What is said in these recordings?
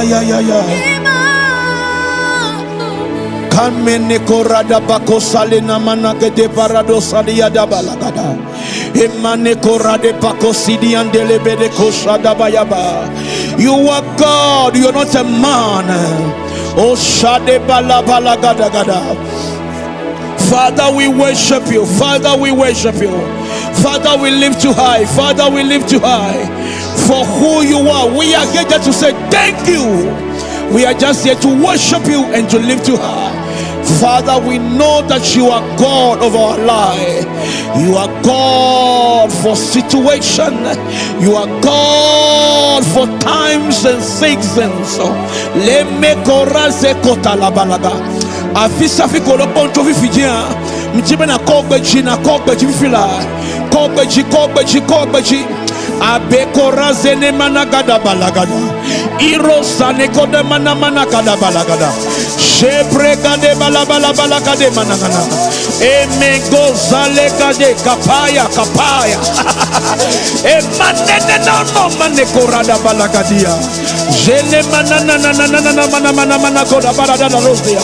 ya ya ya ya. Kamene korada bako salena managede parado salia da balagada. Emane korade bako sidi andelebede koshada bayaba. You are God, you are not a man. Oh shade bala balagada gada. Father, we worship you. Father, we worship you. Father, we lift you high. Father, we lift you high. For who you are. We are here just to say thank you. We are just here to worship you and to lift you high. Father, we know that you are God of our life. You are God for situation. You are God for times and seasons. Leme koraze kota la balaga. Afi sia fi ko le kpɔm tso fifi dzia, medi be nakɔ gbe dzi, nakɔ gbe dzi fifi la. Kɔ gbe dzi, kɔ gbe dzi, kɔ gbe dzi. Abe koraze ne mana gada balagada. Iro sane kode mana mana gada balagada. Shebre gade balabala balagade managana. Eme gozale gade kapaya kapaya. Emanene no no mane korada balagadia. Jele manana na na na na na mana mana mana koda balada la rosia.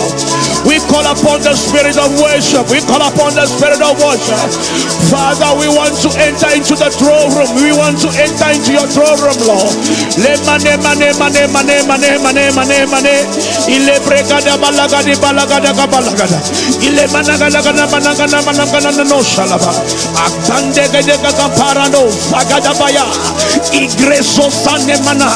We call upon the spirit of worship. We call upon the spirit of worship. Father, we want to enter into the throne room. We want to enter into your throne room, Lord. Le mane mane mane mane mane mane mane mane. Ile bregada balagadi balagada balagada. Ile managada gana managana managana no shalaba. Akande gede kaparano sagada baya. Igreso sane mana.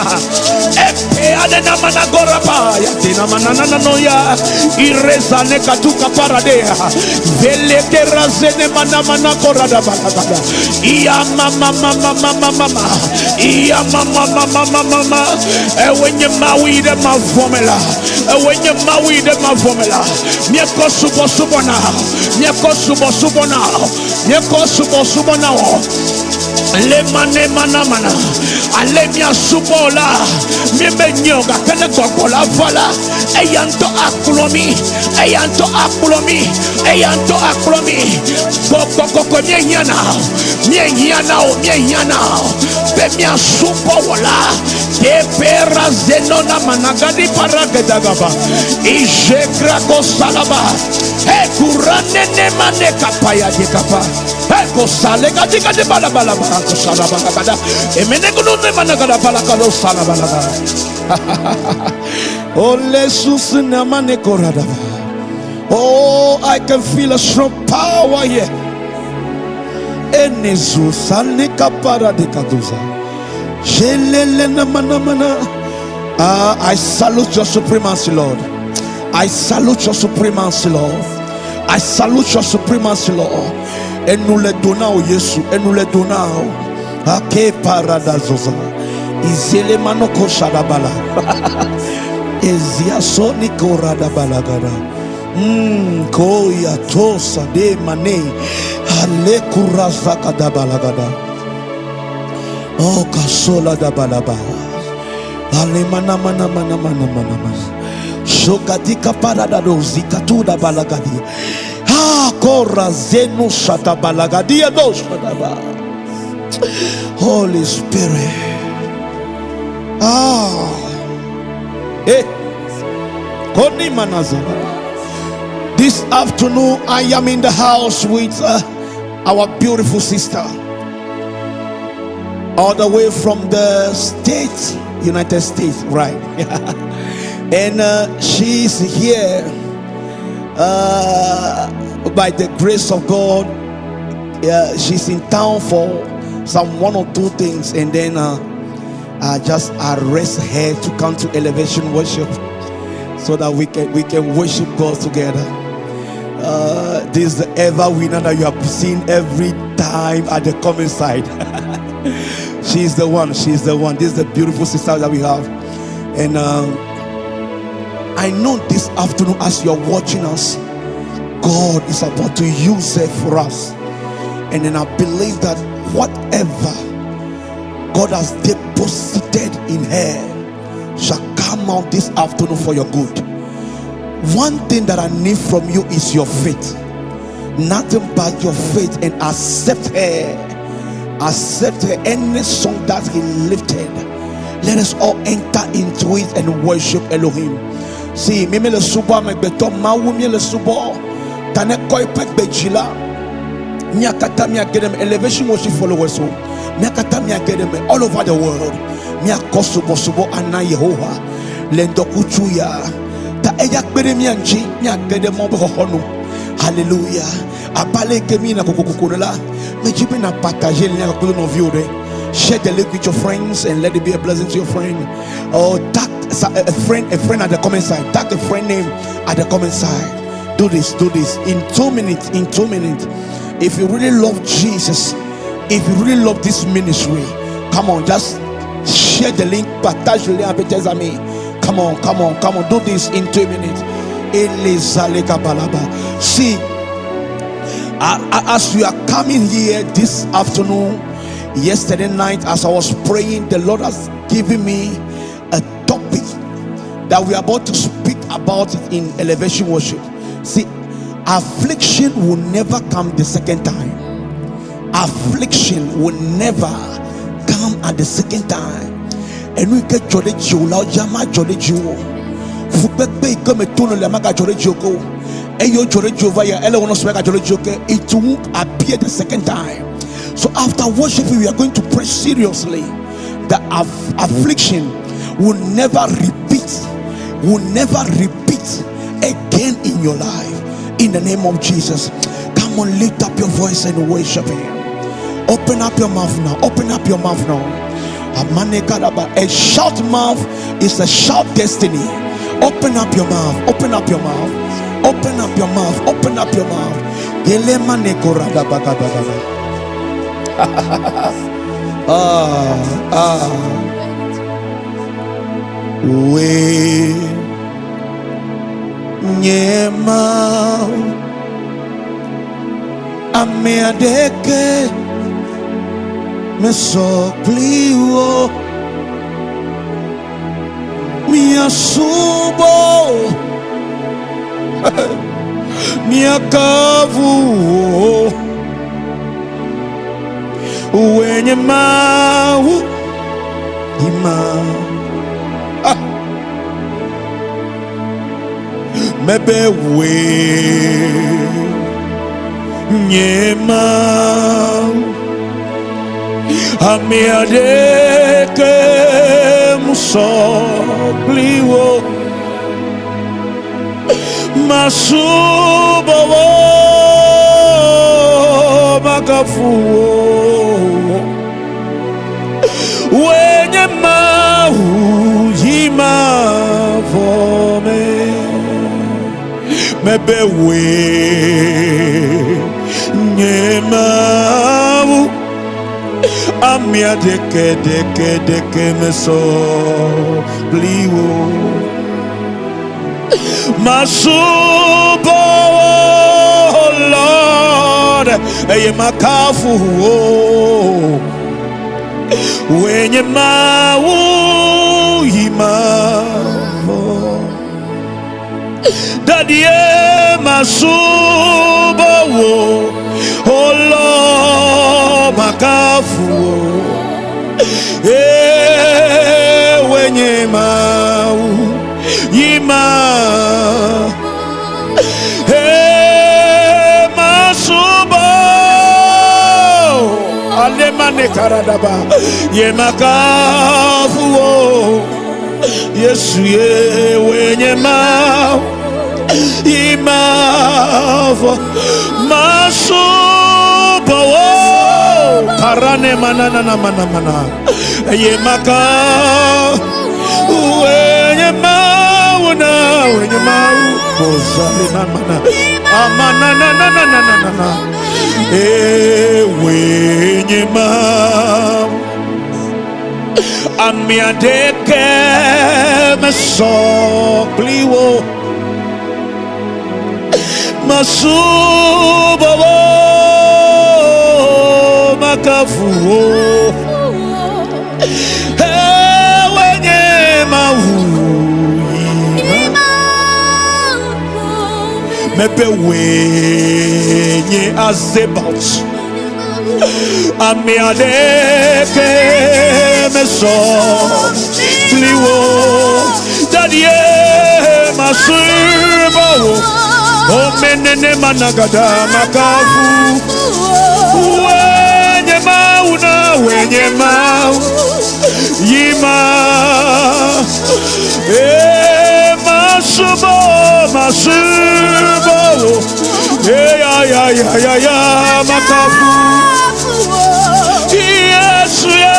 Epe adena managora baya. Tina manana no ya. Irezane katuka paradea. Vele kerazene mana mana korada balagada. Iya mama mama mama mama. Iya mama mama mama mama. Ewenye mawi de mavomela. Ewenye mawi de mavomela. Mieko subo subo na. Mieko subo subo na. Mieko subo subo na. Le mane mana mana. Ale mia subo la. Mi me nyo gake ne gbɔgbɔ la va la, eya ŋutɔ akplɔ mi. Eya ŋutɔ akplɔ mi. Eya ŋutɔ akplɔ mi. Gbɔgbɔ kɔkɔe míehiã na. Míehiã na o. Míehiã na o. Be míasubɔ wò la. Tepera zenona managadi paragedagaba. Ijegrako salaba. Ekuranene mane kapaya dikapa. Eko salega digade bala bala bala ko salaba gada. Emene gunu ne managada bala kalo salaba laga. Oh, Jesus na mane koradaba. Oh, I can feel a strong power here. Enezu salika para de kaduza. Jelele na mana mana. Ah, I salute your supremacy, Lord. I salute your supremacy, Lord. I salute your supremacy, Lord. Et nous les donnons au Jésus. Et nous les donnons. Ake paradazoza. Izele manoko shadabala. Ezia soni korada balagada. Koya tosa de mane. Ale kurazaka da balagada. Oh, kasola da balaba. Ale mana mana mana mana mana mana. Shogadika parada dozika tuda balagadi. Ah, kora zenu shata balagadia doshadaba. Holy Spirit. Ah. Eh. Koni manazara. This afternoon, I am in the house with our beautiful sister, all the way from the States, United States, right? And she's here by the grace of God. She's in town for some one or two things, and then I just arrest her to come to Elevation Worship so that we can worship God together. This is the ever winner that you have seen every time at the comment side. She's the one. She's the one. This is the beautiful sister that we have. And I know this afternoon, as you're watching us, God is about to use her for us. And then I believe that whatever God has deposited in her shall come out this afternoon for your good. One thing that I need from you is your faith. Nothing but your faith, and accept her. Accept her. Any song that he lifted, Let us all enter into it and worship Elohim. See, mi míele subɔ amegbetɔ Mawu míele subɔ. Ta ne kɔ eƒe gbe dzi la, mía katã míage ɖe eme. Elevation worship followers o. Mía katã míage ɖe eme all over the world. Míakɔ subɔsubɔ ana Yehowa le ŋdɔkutsu ya. Ta eya kpe ɖe mía ŋuti míage ɖe mɔ be xɔxɔnu. Hallelujah. Abe ale yi ke míyina kokokoko ne la, medzi be na partager lien kple nɔviwò ɖe. Share the link with your friends and let it be a blessing to your friend. Or tag a friend, a friend at the comment side. Tag a friend name at the comment side. Do this, do this in 2 minutes. In 2 minutes. If you really love Jesus, if you really love this ministry, come on, just share the link, partage le lien avec tes amis. Come on, come on, come on. Do this in 2 minutes. See, as we are coming here this afternoon, yesterday night, as I was praying, the Lord has given me a topic that we are about to speak about it in elevation worship. See, affliction will never come the second time. Affliction will never come at the second time. Enu yi ke dzɔ ɖe dziwò la, dza ma dzɔ ɖe dziwò. Fukpekpe yi ke me to le magadzɔ ɖe dziwò ke o. Eye wodzɔ ɖe dziwò va ya, ele wɔnɔ sɔ megadzɔ ɖe dziwò ke. It won't appear the second time. So after worshiping, we are going to pray seriously. The affliction will never repeat, will never repeat again in your life. In the name of Jesus. Come on, lift up your voice and worship Him. Open up your mouth now. Open up your mouth now. A shout mouth is a shout destiny. Open up your mouth. Open up your mouth. Open up your mouth. Open up your mouth. Gelemane koradabakadabada. Ah, ah. Wòe nye Mawu. Ame aɖeke mesɔ kpli wò. Míasubɔ, míakafu wò. Wòe nye Mawu ima. Ah. Mebe wòe nye Mawu. Ame aɖeke mesɔ kpli wò. Masubɔ wò, makafu wò. Wòe nye Mawu yi mavɔ me. Mebe wòe nye Mawu. Ame aɖeke ɖeke ɖeke mesɔ kpli wò. Masubɔ wò, Lord, eye makafu wò. Wòe nye Mawu yi mavɔ. Daddy masubɔ wò, oh Lord, makafu wò. Eh, wòe nye Mawu yi ma. Eh, masubɔ. Alemane karadaba. Ye makafu wò. Yesu ye wòe nye Mawu yi mavɔ. Masubɔ wò. Karane manana na mana mana. Ye maka. Wòe nye Mawu na wòe nye Mawu. Kozale na mana. Amana na na na na na na na. Eh, wòe nye Mawu. Ame aɖeke mesɔ kpli wò. Masubɔ wò, makafu wò. Eh, wòe nye Mawu yi ma. Mebe wòe nye Azebaot. Ame aɖeke mesɔ kpli wò. Dadie masubɔ wò. Omenene managada makafu. Wenye Mawu na wenye Mawu. Yima. Eh, masubɔ, masubɔ wò. Eh, ya, ya, ya, ya, ya, makafu. Yesu ye,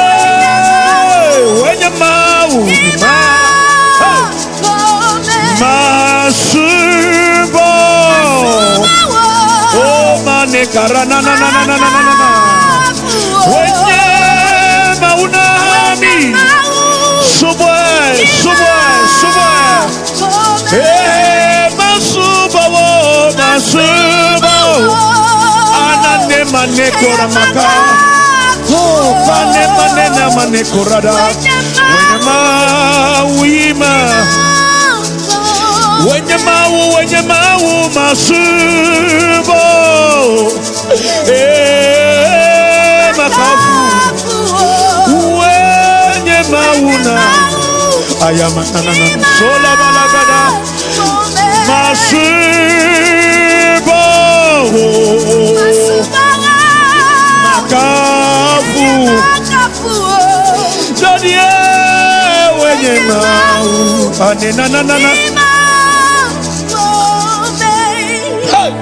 wenye Mawu. Ma, hey. Masubɔ. Oh, manekara na na na na na na na na na. Wenye maunami. Subwe, subwe, subwe. Eh, masubo, wo, masubo. Anane manekora maka. Oh, pane manena manekorada. Wenye mauima. Wenye mau, wenye mau, masubo. Eh, makafu. Wenye mauna. Ayama na na na. Sola balagada. Masubo. Makafu. Dadie wenye mau. Ane na na na na. Hey!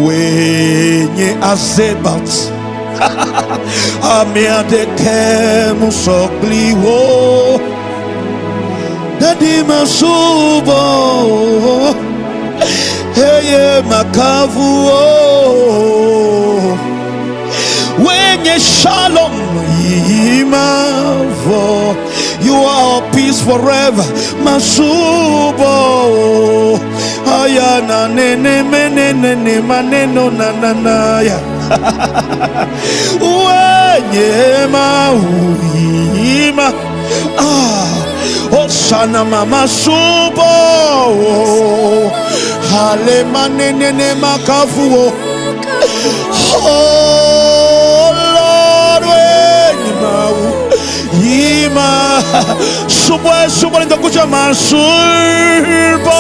Wenye azebat. Ame aɖeke mesɔ kpli wò. Daddy masubɔ. Eye makafu wo. Wenye shalom yimavo. You are our peace forever. Masubo. Ayana nene mene nene maneno na na na ya. Wenye mauima. Ah, Osana mama subo. Hale manene ne makafu. Oh Lord, wenye mau yima. Subo subo nitakuja masubo.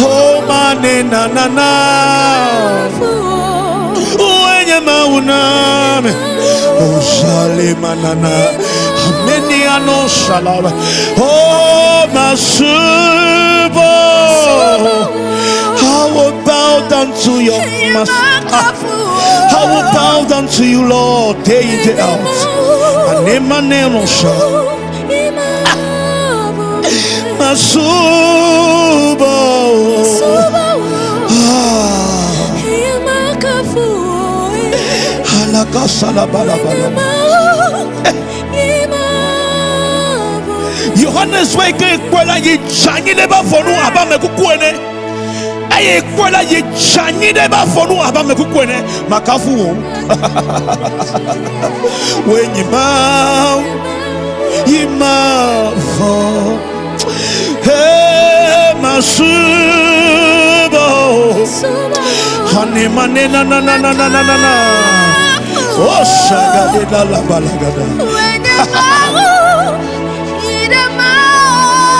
Oh manena na na. Wenye mauname. Ozale manana. Ameni ano shalom. Oh masubo. I will bow down to your master. I will bow down to you, Lord, day in, day out. Anema sha. Masubo. Ah. Halakasala bala bala. Yohanes wɔ yi ke kpɔe la yi dze anyi ɖe eƒe afɔnu abe ame kuku ene eye kpɔe la yi dze anyi ɖe eƒe afɔnu abe ame kuku ene makafu wò woe nyi Mawu yi mavɔ he masubɔ hani mane na na na na na na na na o sagade la la balagada. Wenye mau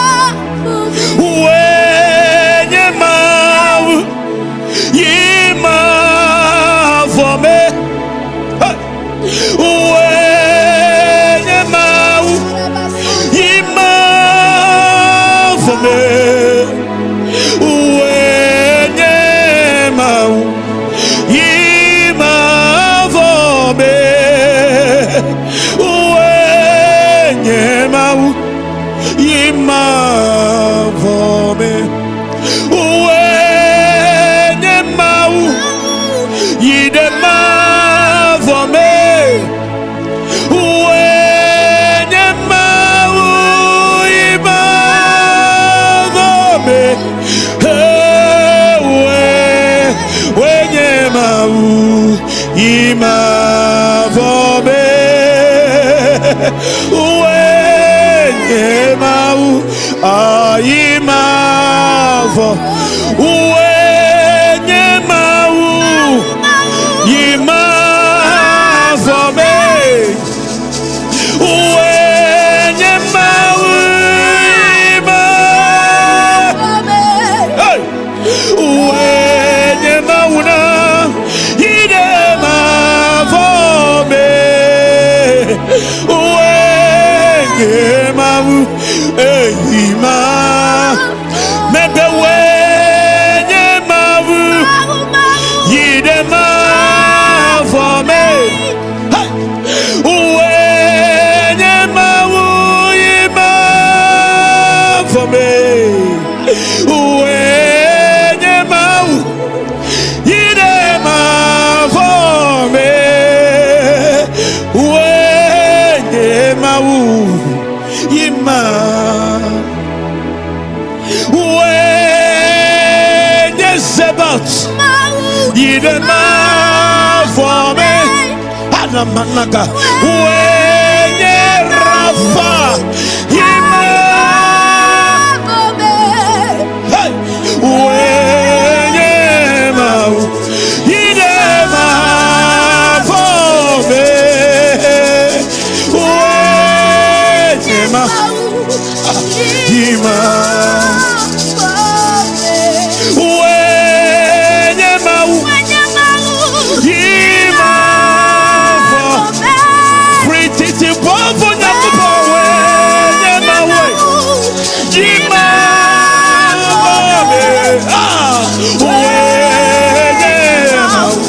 yima vome wenye mau yima vome wenye mau yima vome wenye mau yima vome wenye mau yidema vome wenye mau yima vome we wenye mau yima vome wenye mau ayima vo wenye mau yima Yima mebe wenye mawu yi ɖe mavɔ me. Hey! Wenye mawu yi mavɔ me. Wenye mawu yi ɖe mavɔ me. Wenye mawu yi ma. Wenye Zebaot yi ɖe mavɔ me. Anamanaka. Wenye Rafa yi ma. Hey! Wenye mawu yi ɖe mavɔ me. Wenye mawu yi ma. Wenye mawu yi mavɔ. Firi bɔfo Nyankopɔn wenye mawu yi mavɔ me. Ah! Wenye mawu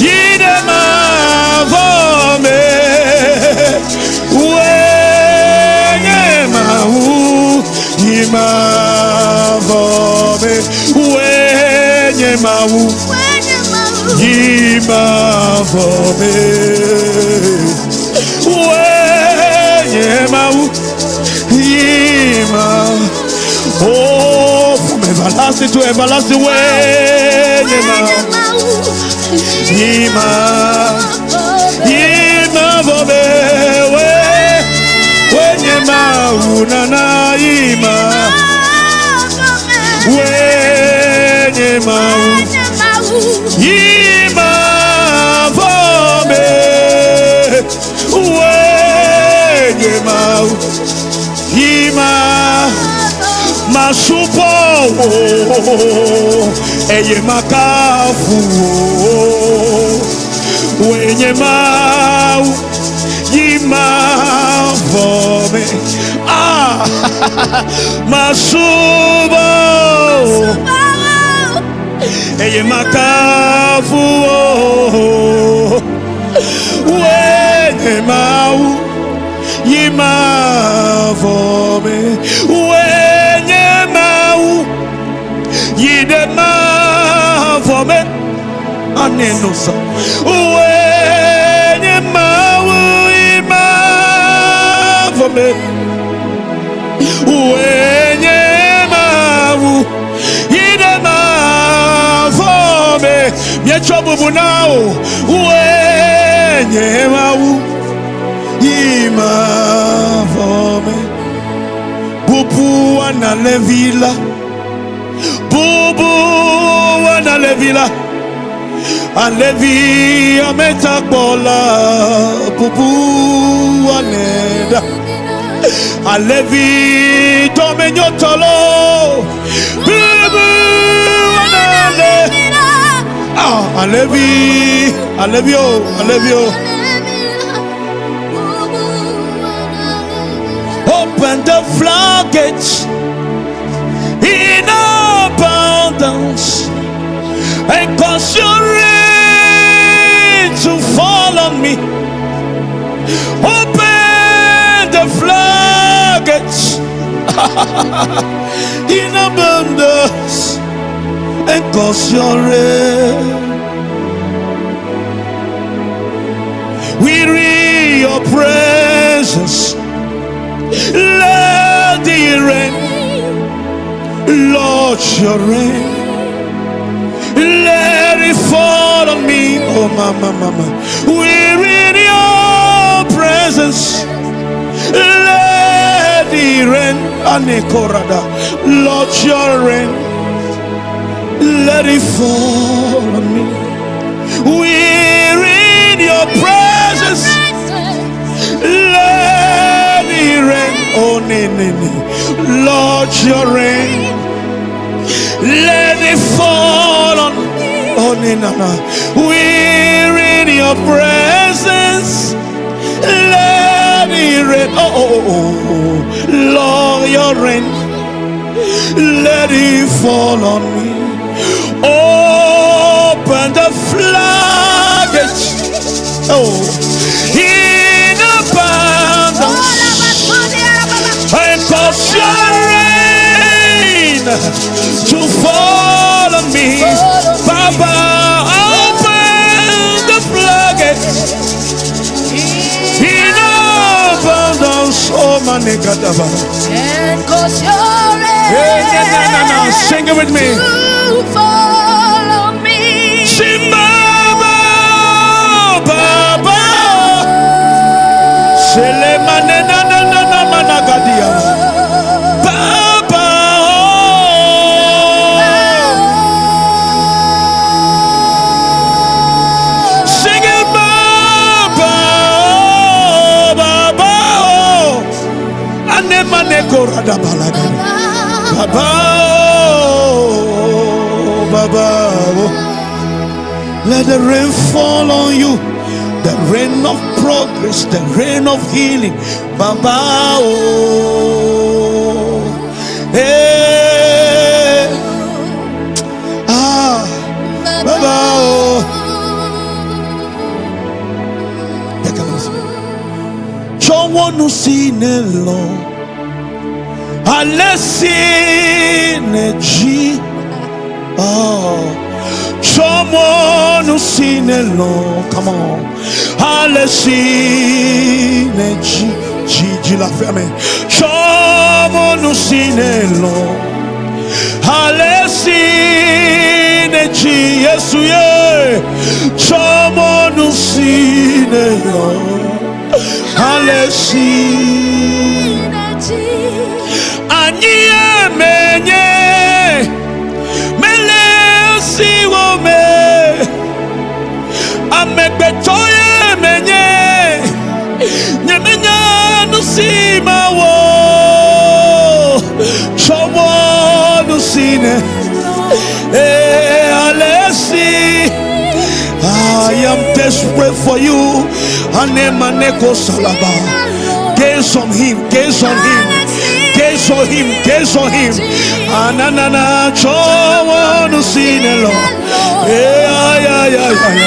yi ɖe mavɔ me. Wenye mawu yi mavɔ me. Wenye mawu yi mavɔ me. Wenye mawu yi ma. Oh, from everlasting to everlasting, wenye mawu yi ma. Yi mavɔ me. We wenye mawu nana yi ma. Wenye mawu yi mavɔ me. Wenye mawu yi ma. Masubɔ wo eye makafu wo wenye mawu yi mavɔ me. Ah, masubɔ eye makafu wo wenye mawu yi mavɔ me. Wenye mawu yi ɖe mavɔ me. Anenusa. Wenye mawu yi mavɔ me. Wenye mawu yi ɖe mavɔ me. Míetsɔ bubu na wò. Wenye mawu yi mavɔ me. Bubu analevi la. Bubu analevi la. Alevi ametakpɔla. Bubu aneda. Alevi dɔmenyotɔlɔ. Bubu anale. Ah, Alevi, Alevi o, Alevi o. Open the floodgates in abundance and cause your rain to fall on me. Open the floodgates in abundance and cause your rain. We're in your presence. Let it rain. Lord, your rain. Let it fall on me. Oh, mama, mama. We're in your presence. Let it rain. Anekorada. Lord, your rain. Let it fall on me. We're in your presence. Let it rain. Oh, ne, ne, ne. Lord, your rain. Let it fall on. Oh, ne, na, na. We're in your presence. Let it rain. Oh, oh, oh, oh. Lord, your rain. Let it fall on me. Open the floodgates. Oh, in abundance. And cause your rain to fall on me. Baba, open the floodgates in abundance. Oh, manikadaba. And cause your rain Hey, na, na, na, na. Sing it with me. to fall on me. Sing, Baba, Baba. Selemane na na na na managadia. Baba. Oh. Sing it, Baba, oh, Baba. Oh. Anemane korada balagada. Baba, oh, Baba, oh. Let the rain fall on you. The rain of progress, the rain of healing. Baba, oh. Hey. Ah, Baba, oh. Tsɔ nu si nèlɔ̃. Ale si nèdi. Oh. Tsɔ nu si nèlɔ̃. Come on. Ale si nèdi. Dzi, dzi la ferme. Tsɔ nu si nèlɔ̃. Ale si nèdi. Yesu ye. Tsɔ nu si nèlɔ̃. Ale si. Anyi menye. Mele asiwò me. Amegbetɔ ye menye. Nye menya nu si mawɔ. Tsɔ nu si ne. Eh, ale si. I am desperate for you. Anemaneko salaba. Gaze on him, gaze on him, gaze on him, gaze on him. Ananana tsɔ nu si nèlɔ̃. Eh, ay, ay, ay, ay.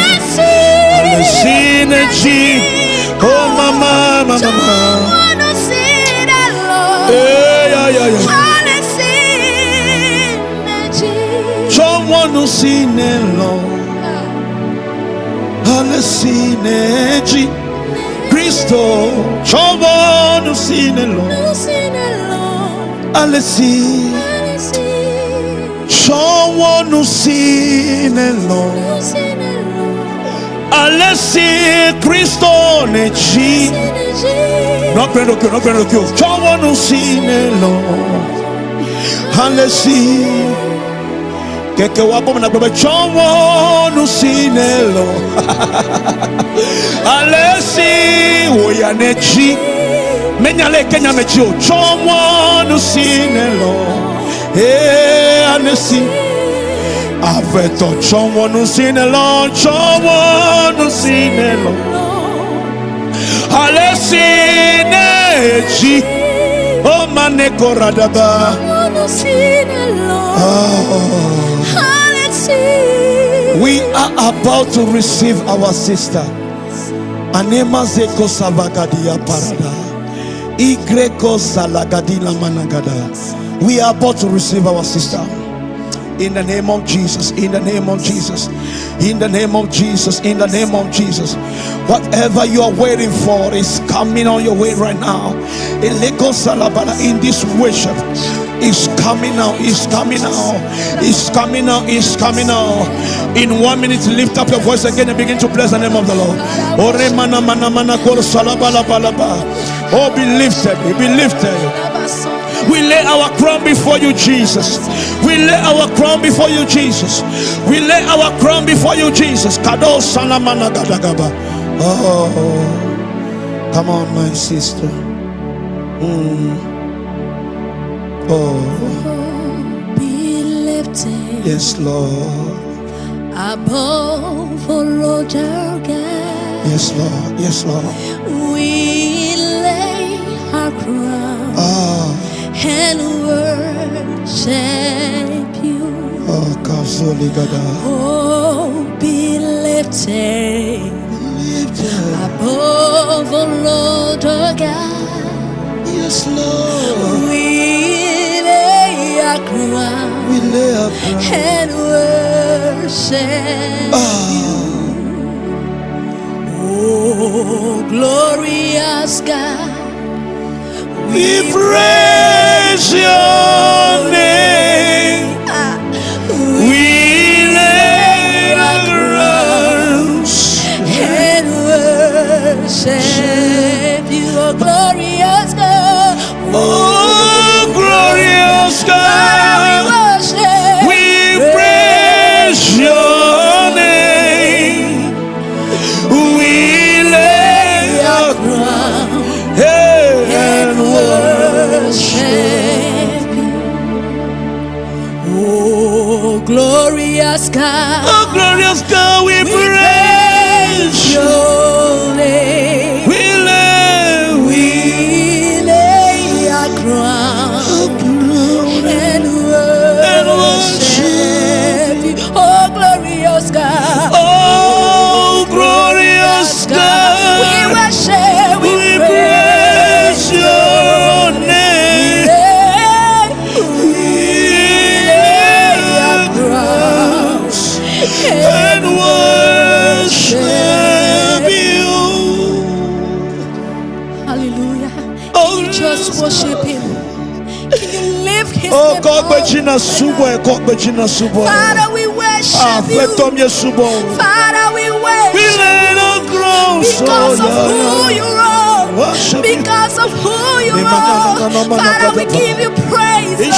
Ale si nèdi. Oh, mama, mama, mama. Eh, ay, ay, ay. Tsɔ nu si nèlɔ̃. Ale si nèdi. Kristo, tsɔ nu si nèlɔ̃. Ale si. Tsɔ nu si nèlɔ̃. Ale si Kristo nèdi. No prendo que, no prendo que. Tsɔ nu si nèlɔ̃. Ale si. Keke wa bɔ na gbɔ tsɔ nu si nèlɔ̃. Ale si wò ya nèdi. Menya le Kenya me dzi o. Tsɔ nu si nèlɔ̃. Ee ale si. Aƒetɔ tsɔ nu si nèlɔ̃. Tsɔ nu si nèlɔ̃. Ale si nèdi. O mane koradaba. Oh. We are about to receive our sister. Anema zeko savagadia parada. Igreko salagadila managada. We are about to receive our sister. In the name of Jesus, in the name of Jesus, in the name of Jesus, in the name of Jesus. Whatever you are waiting for is coming on your way right now. Eleko salabala, in this worship is coming now, is coming now, is coming now, is coming now. In 1 minute, lift up your voice again and begin to bless the name of the Lord. Ore mana mana mana kor salabala balaba. Oh, be lifted, be lifted. We lay our crown before you, Jesus. We lay our crown before you, Jesus. We lay our crown before you, Jesus. Kado salamana gadagaba. Oh, come on, my sister. Oh, Be lifted yes, Lord. above all other gods. Yes, Lord. Yes, Lord. We lay our crown Ah, and worship Worship you. Oh, Kazoli Gada. Oh, be lifted Lifted. above all other gods. Yes, Lord. We lay our crown We lay our crown. and worship. Ah, Oh, glorious God. we praise your name. Ah, We lay our crowns. and worship you, oh glorious God. Oh, glorious Father, we God. worship. We praise your name. We lay our crown head and and worship. worship you. Oh, glorious God. Oh, glorious God, we We praise praise you. your name. We lay, we We lay our crown and And worship you. Oh, glorious God. Oh, glorious We God, worship, we, we praise your name. We lay our crowns And worship you. Hallelujah. Oh, Can you just worship him? Can you lift his Oh, name God, up? Bejina Subo, God, Bejina Subo. Father, we worship you. Aƒetɔ subɔ. Father, we We worship lay our crowns, because oh, of who yeah. you are. Worship you. Because of who you are. Father, we give you praise. Lord.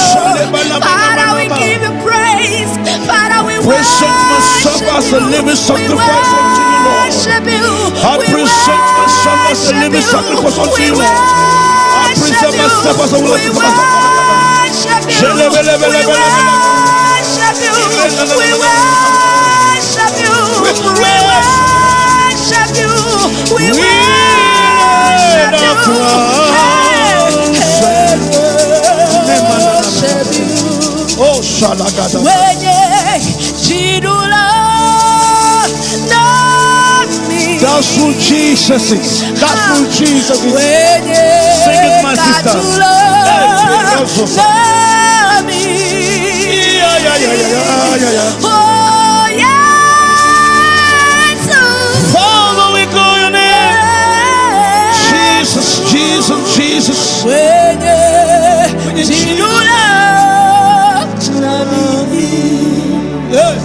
Father, we give you praise. Father, we Present myself worship as a you. living We sacrifice unto you, Lord. worship you. I We present myself as a worship living you. sacrifice unto We you, Lord. I worship present you. myself as a We living sacrifice. worship you. We worship you. We worship you. We We praise. worship you. We We worship lay you. our crowns. Hey, worship you. Oh, Shalagada. Wenye jidula nami. That's who Jesus is. That's who Jesus is. Wenye Sing it, my sister. katula Hey, Jesus. nami. Yeah. Oh, Yesu. Father, we call your name. Jesus, Jesus, Jesus. Wenye Wenye jidula nami. Yes.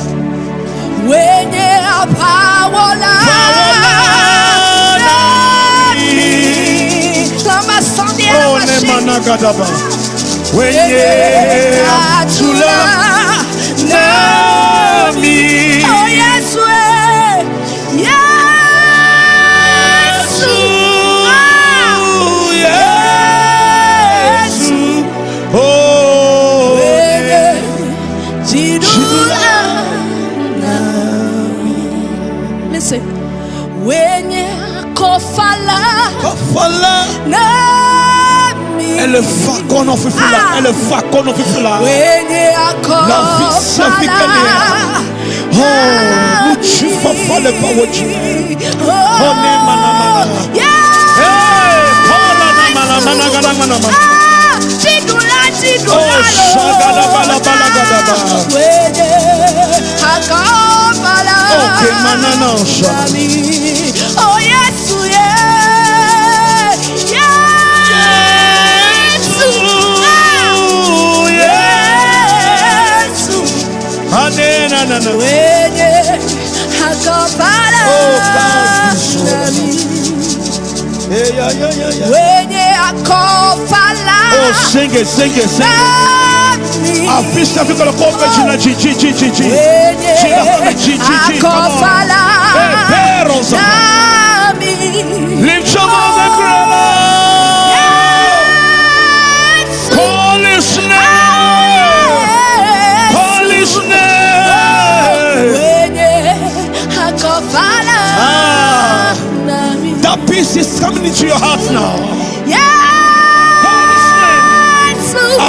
Wenye power Power nami. Lama sandi Oh, Nemanagadaba. Wenye atula nami. Oh Yesu, eh. Yesu. Ah. Yesu. Oh, Wenye jidula nami. Listen. Wenye kofala Kafala. nami. Elle fa fifila. Ah. Elle fa fifila. Wenye La vie akofala Oh, nous fafa le pawoji. Oh, ne mana mana. Yes. Hey, kola na mana mana gana mana mana. Ah, Chidula, chidula, Oh, lo. shagada bala bala gada ba. Wenye akofala Okay, mana na sha. nami. Oh, Yesu, yeah. Yesu. Ah, Yesu. Ane na na na. Wenye akofala Oh, God. nami. Hey, yeah. Wenye akofala Oh, sing it, sing it, sing it. nami. Afisa fika le kombe china G G G G G. Wenye China kome G G G. Come on. akofala Hey, Perosa. nami. Lift your voice and cry loud. Yesu. Call his name. Call his name. Wenye akofala Ah. nami. That peace is coming into your heart now. Yesu. Call his name.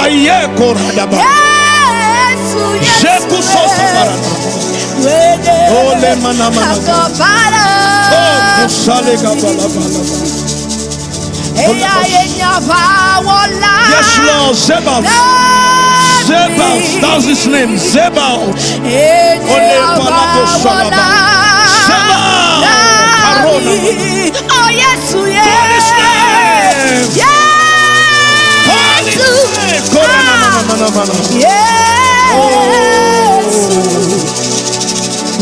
Aye koradaba. Yesu. Alemanamana. I've got Father. Oh, kusale kabala bala. Yes, Lord, Zebaoth. Zebaoth, that's his name. Zebaoth. Ole palako salaba. Zebaoth. Arona. Oh, yes, yes. Call his name. Yes. Call his name. Korana mana mana mana. Yes. Oh.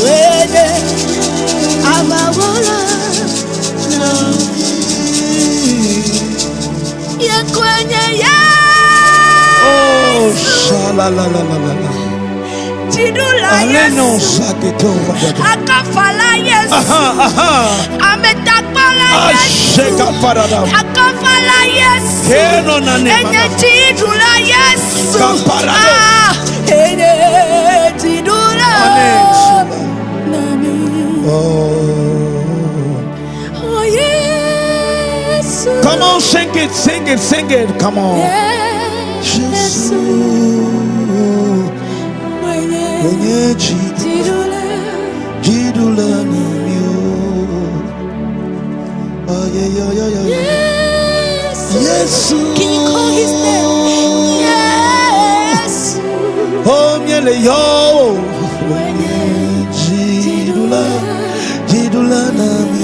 Wene abawola na ye kwenye Oh, Yesu shala la la la la la. jidula Aleno Yesu saketo radada. akafala Yesu Aha, aha. ametakpala Yesu Asheka parada. akafala Yesu Keno na ne enye mana. jidula Yesu Kamparado. Ah, enye jidula Ane sula. nami. Oh. Oh Yesu. Come on, sing it, sing it, sing it. Come on. Yesu Yesu mwenye mwenye jidula jidula nami. Oh, yeah, yeah, yeah, yeah. Yesu. Yesu. Can you call his name? Yesu Oh, miele yo. mwenye Jidula, jidula nami.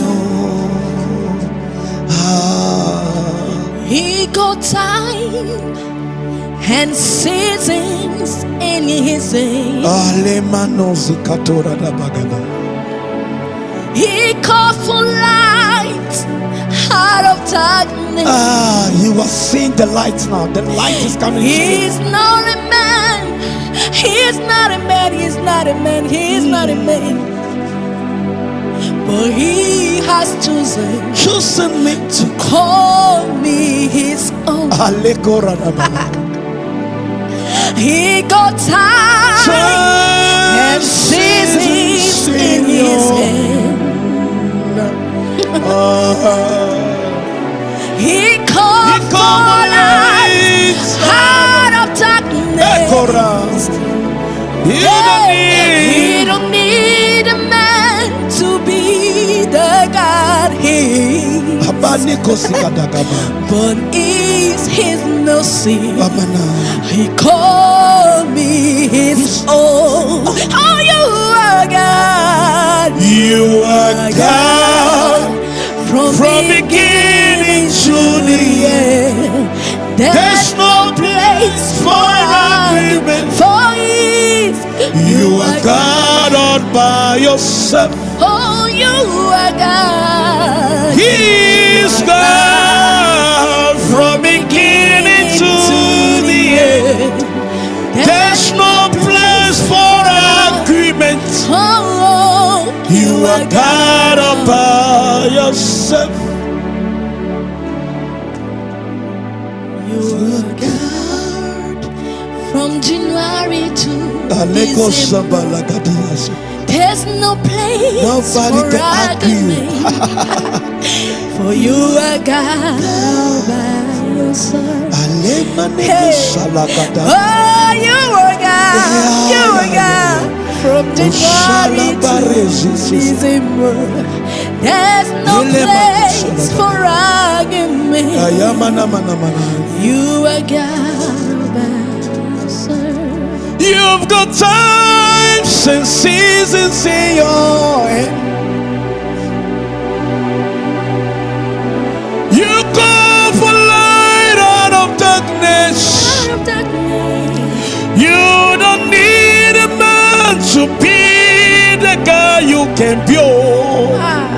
Ah. He got time and seasons in his hand. Alemano zikatora da bagada. He called for light out of darkness. Ah, you are seeing the light now. The light is coming. to you. He's not a man. He's not a man. He's not a man. He's not a man. But he has chosen Chosen me to call me his own. Alekora da bagada. He got time and seasons in his hand. He called for light out of darkness. Yeah, he don't need a man to be the God he is. But is his mercy. He called me his own. Oh, you are God. You are God From, from beginning to the end. There's There's no place for argument. for it. You are God all by yourself. Oh, you are God. He is God from beginning to the end. There's no place for argument. Oh, You are God all by yourself. You are God from January to Aleko December. sabalagadias. There's no place Nobody for can argue. argument. For you are God all by yourself. Alemaneko Hey. salagada. Oh, you are God. You are God. From January to December. There's no place for argument. Ayamanamanamana. You are God by yourself. You've got times and seasons in your hand. You call for light out of darkness. Out of darkness. You don't need a man to be the guy you can be. Ah.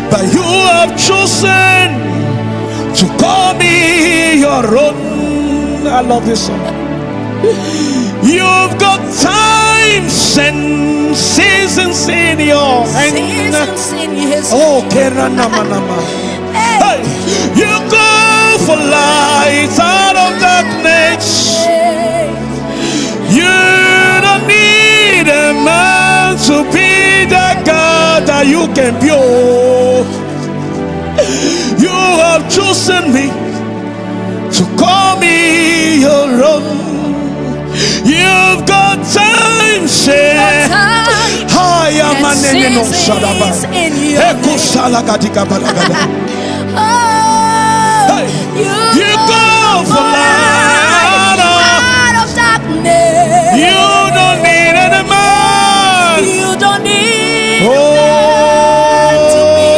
But you have chosen to call me your own. I love this song. You've got times and seasons in your hand. Seasons in his Oh, Keranamanama. Hey. Hey, you go for light out of darkness. Hey. You don't need a man to be the God that you can be. Oh. You have chosen me to call me your own. You've got time, say. Time. Hi, And Ayamanene no shadaba. seasons in your name. Ekusala katika balagada. Oh, Hey. you, You go for light light. out of darkness. You don't need any man. You don't need Oh. a man to be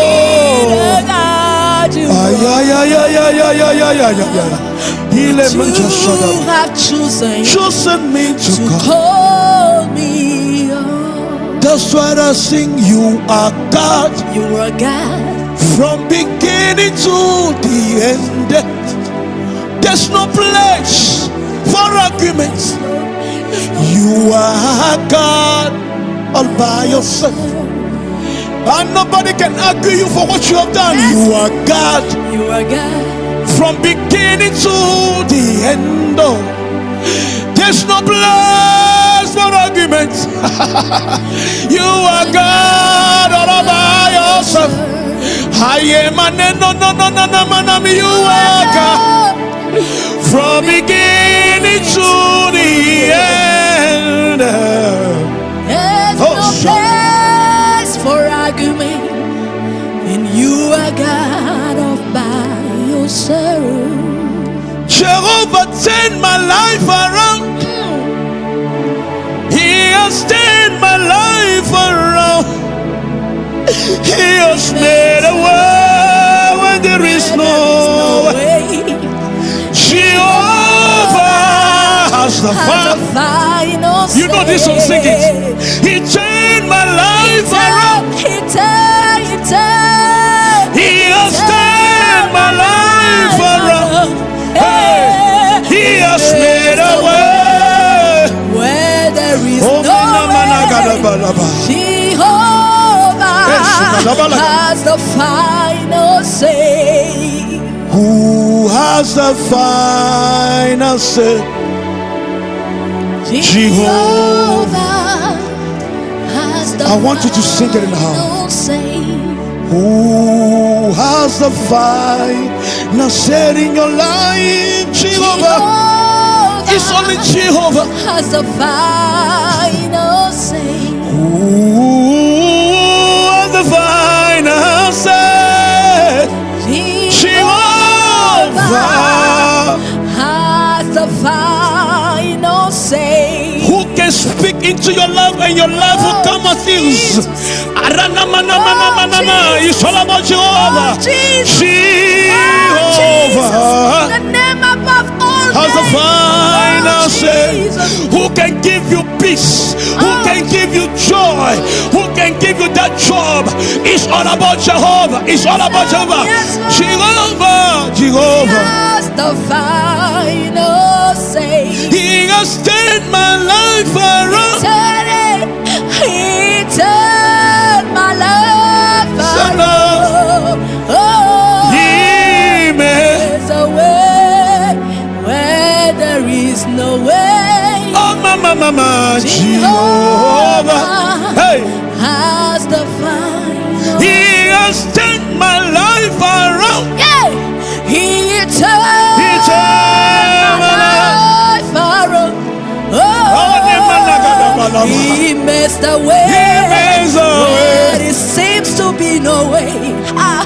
the God you Ay, are. ay, ay, ay, ay, ay, ay, ay, ay, ay, ay. Ile mancha You shadaba. have chosen Chosen me to to come. call me your. That's why I sing. You are God You are God. from beginning to the end. There's no place for arguments. You are God all by yourself. And nobody can argue you for what you have done. You are God You are God. from beginning to the end. Oh, There's no place for arguments. You are God all by yourself. I am a no no no no no no no. You are God from beginning to the end. There's Oh, no sure. place for argument, and you are God all by yourself. Jehovah turned my life around. He has turned my life around. He has made a way when there is no way. way. Jehovah has the Has final. a final You know this song, sing it. say. He turned my life around. He turned, he turned, He has turned my life around. Hey, he has made a way. Where there is Oh, no way. mana-gadabalaba. Jehovah Yes, has the final say. Who has the final say? Jehovah has the I want you to sing it in the house. final say. Who has the final say in your life? Jehovah. Jehovah It's only Jehovah. has the final say. Who has the final say? Jehovah. has the final say. Who can speak into your life and your life will come as is. Jesus. Aranamanamanamana. Oh, It's all about Jehovah. Oh, Jesus. Oh, Jesus. Jehovah The name above all has the names. final Oh, say. Jesus. Who can give you peace? Who Oh. can give you joy? Who can give you that job? It's all about Jehovah. It's all about Jehovah. Yes, Lord. Jehovah. Jehovah. Has the final say. He has turned my life around. Turn it. He turned my life Son around. Oh, He made. there's a way where there is no way. Oh, mama, mama, Jehovah. Hey, Has the final. He has turned my life around. Yeah. He turned, He turned my my life around. Oh, Oh, he makes the way. He makes the way. Where there seems to be no way. Ah,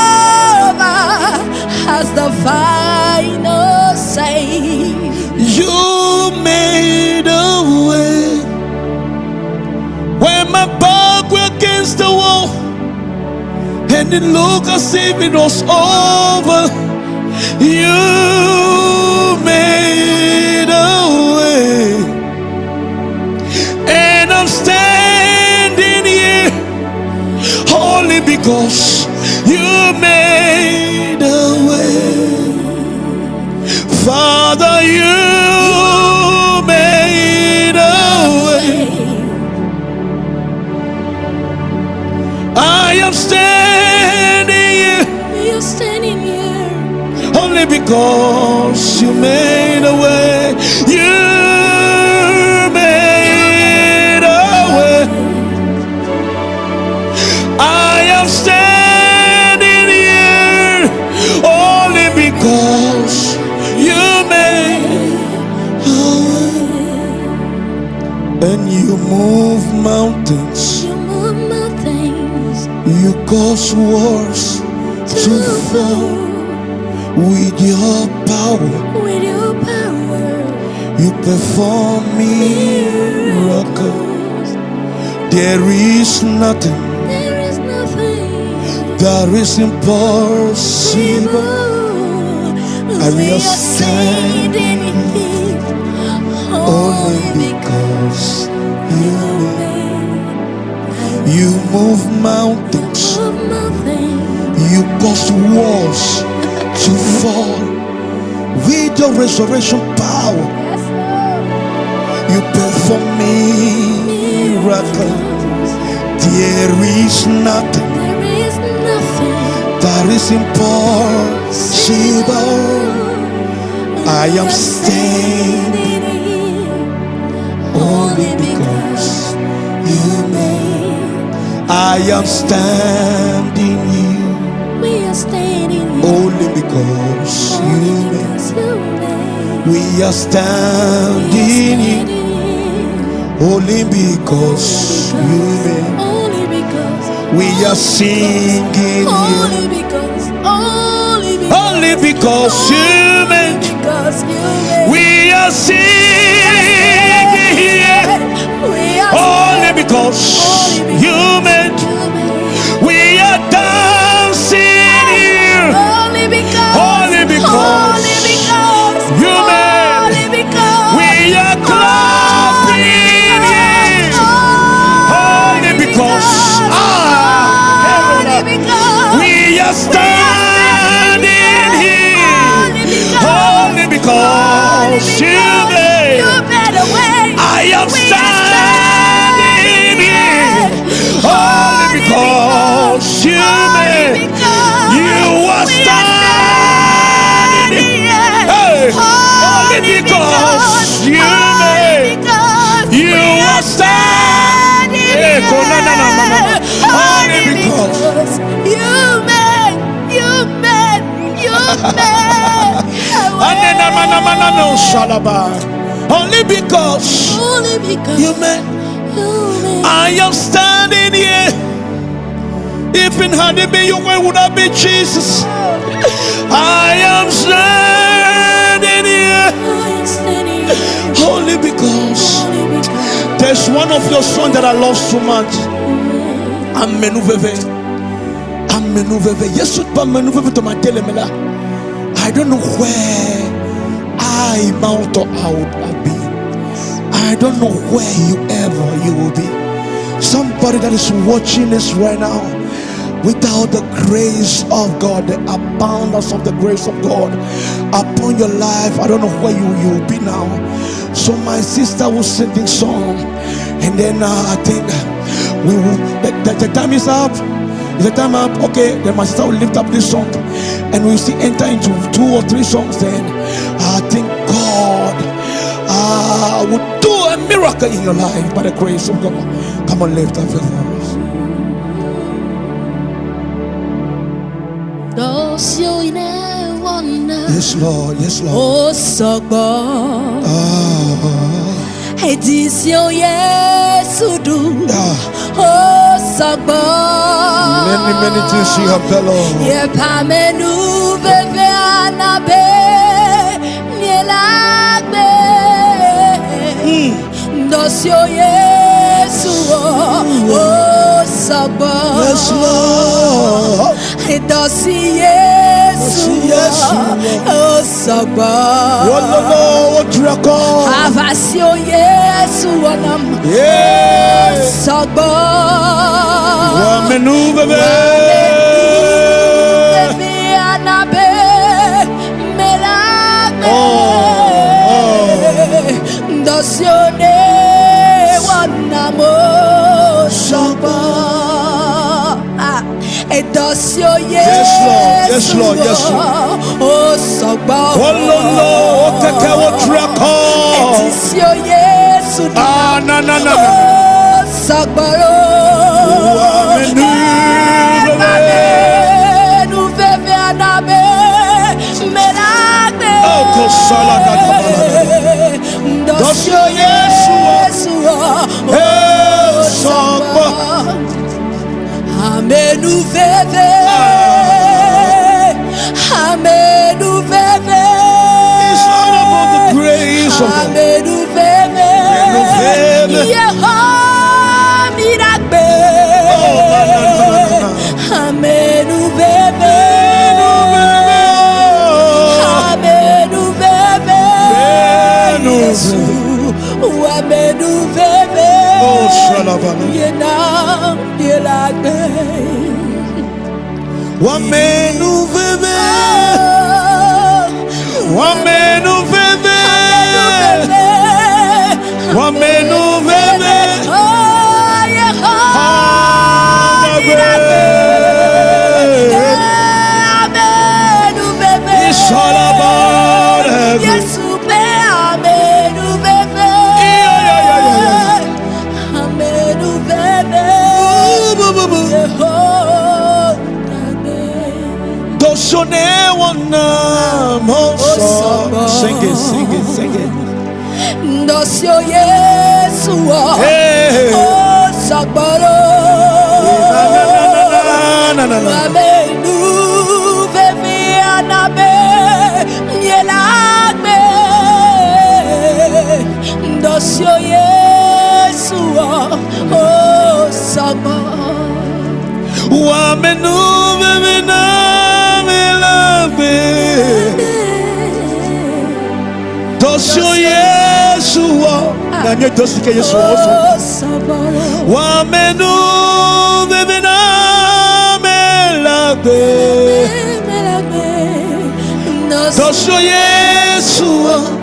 Jehovah has the final say. You made a way when my back were against the wall, and it looked as if it was over. You made a way, and I'm standing here only because you made a way. Father, you made a way. I am standing here You're standing here. only because you made a way. You made a way. I am standing here only because you made a way. And you move mountains. You move mountains You cause wars to to fall with your power. With your power. You perform miracles. Miracles. There is nothing There is nothing that is impossible. I And we we are are standing here Only only because because you you made. made. You move mountains. Move mountains. You cause walls to fall with your resurrection power. Yes, Lord. You perform miracles. There is nothing There is nothing that is impossible. I We am are standing standing here only only because because you you made. made. I am standing here We are standing here only because only you made. because you made. We are We are standing here standing here only because you made. only because, We are only because, singing here only because, only because, only because you made. because you made. We are singing here We are only because only you made. you made. We are dancing here Only because, Only because only because, you made. only because, We are clapping here only because only because, we are standing here only because you made. You made a way. I am We are standing here only because you Only made. because You are we standing here. Hey, only because you only made. because You we are standing. standing Eh, na, na, na, na, na. here. Only Only because. because you made, you made, you made a Anena mana mana no way. shalaba. Only because Only because you made. you made. I am standing here. If it hadn't been you, where would I be, Jesus? I am standing here I am standing here only because only because there's one of your sons that I love so much. you made. Amenuveve. Amenuveve. Yesu pa amenuveve to ma tele me la. I don't know where I mount or I would have been. I don't know where you ever you will be. Somebody that is watching this right now, without the grace of God, the abundance of the grace of God upon your life, I don't know where you will be now. So my sister will sing this song, and then I think we will. The time is up. Is the time up? Okay, then my sister will lift up this song, and we'll see enter into 2 or 3 songs. Then I think God would do a miracle in your life by the grace of God. Come on, lift up your voice. Yes, Lord. Yes, Lord. O sọgbọ. Ah, Edisio Yesu du. ah. O sọgbọ. Many, many things you have done, Lord. Yepamenu veve anabe mielagbe. Dosio Yesu o sọgbọ. Yes, Lord. Dosi Yesu Dosi Yesu. o sọgbọ. What the Lord, what record? Avasio Yesu onam Yeah. sọgbọ. Wamenu veve. Veve anabe melagbe. Oh, Dosione wanamo sọgbọ. Ah, Edosio Yes, Lord. Yes, Lord. Yes, Lord. O sọgbọ. Ololo, okeke, what record? Etisio Yesu Ah, na, na, na, na. O sọgbọrọ. Wamenu veve. Menu veve anabe melagbe. Oh, Dɔsio Yesu Eh, sɔgbɔ. Amenuveve, amenuveve, It's all about the grace of God. amenuveve, Amenuveve. Yehowa miragbe. Oh, na, na, na, na, na. Amenuveve, amenuveve, Amenuveve. Yesu, amenuveve. Oh, shalabala. Yena yelagbe. Wamenuveve. Wamenuveve. Wamenuveve. Oh, Yehowa miragbe. Amenuveve. It's all about heaven. Yesu pe amenuveve. Yeah, yeah, yeah, yeah, Amenuveve. Yehowa amen. Dosone wana mo. Sing it, sing it, sing it. Dosio Yesu Hey. o sagboro. Na, na, na, na, na, na, na. Amenu veve anabe mielagbe. Dosio Yesu o sagboro. Wamenu veve na melabe. Dosio Yesu. Na nye dosi ke Yesu oso. O sagboro. Wamenu veve na melabe. Mielagbe. Dosio Yesu.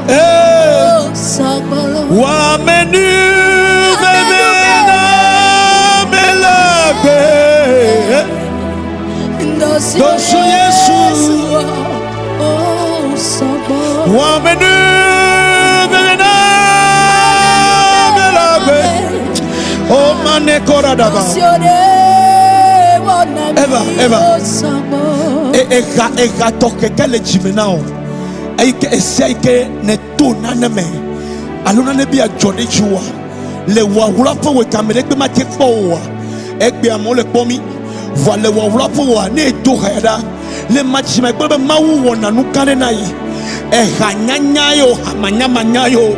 Eh. O sagboro. Wamenu veve na melabe. Dosio Dosio Yesu. O sagboro. Wamenu veve na melabe. Oh mane koradaba. Eva, Eva. E eha eha tɔ keke le dzime na wo. Eyi ke esia yi ke ne to nane me alo nane bi adzɔ ɖe dzi woa le wɔwlɔ ƒe wò kame ɖe gbe ma te kpɔ o wa egbe amewo le kpɔ mi vɔa le wɔwlɔ ƒe wòa ne edo ha ya ɖa le ma dzime gblɔ be Mawu wɔna nu gã ɖe na yi eha nyanya ye o ha manyamanya ye o